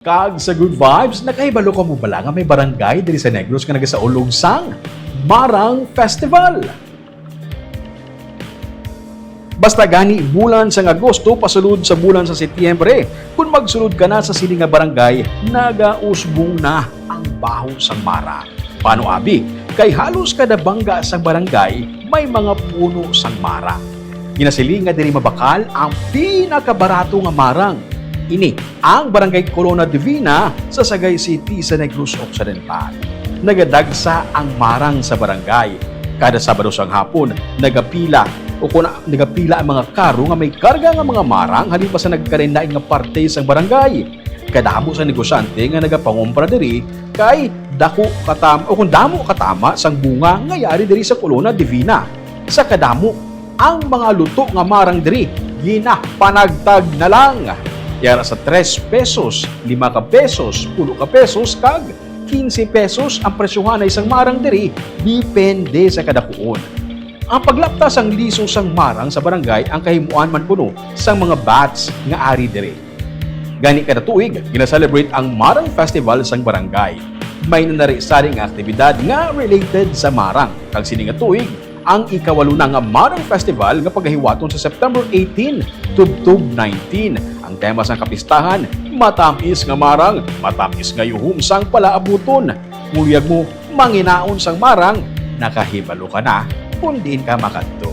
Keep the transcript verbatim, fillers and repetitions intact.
Kag sa Good Vibes, nakahibalo ka mo bala nga may barangay diri sa Negros nga nagasaulog sang Marang Festival? Basta gani, bulan sang Agosto pasulod sa bulan sa Setyembre, kun magsulod ka na sa sini nga barangay, nagausbong na ang baho sang marang. Paano abi? Kay halos kada bangga sang barangay may mga puno sang marang. Ginasiling nga diri mabakal ang pinakabarato nga marang. Ini ang Barangay Corona Divina sa Sagay City sa Negros Occidental. Nagadagsa ang marang sa barangay. Kada Sabado sang hapon, nagapila o kun nagapila ang mga karo nga may karga nga mga marang halin pa sa nagkalain-lain nga parte sang barangay. Kadamo sa negosyante nga nagapangumpra diri kay dako katam o kung damo katama sang bunga nga yari diri sa Corona Divina. Sa kadamo, ang mga luto nga marang diri ginapanagtag na lang. Yara sa tres pesos, lima ka pesos, pulo ka pesos, kag quince pesos ang presyohanay sang marang diri, depende sa kadakuon. Ang paglapta sang liso sang marang sa barangay ang kahimuan man kuno sang mga bats nga ari diri. Gani kada tuig, gina-celebrate ang Marang Festival sang barangay. May nanari-sari nga aktibidad nga related sa marang. Kag sini nga tuig, ang ikawalo na nga Marang Festival nga pagahiwaton sa September eighteen tubtob nineteen. Ang tema sang kapistahan, matamis nga marang, matamis nga yuhom sang palaabuton. Kuyag mo, manginaon sang marang, nakahibalo ka na kung diin ka makadto.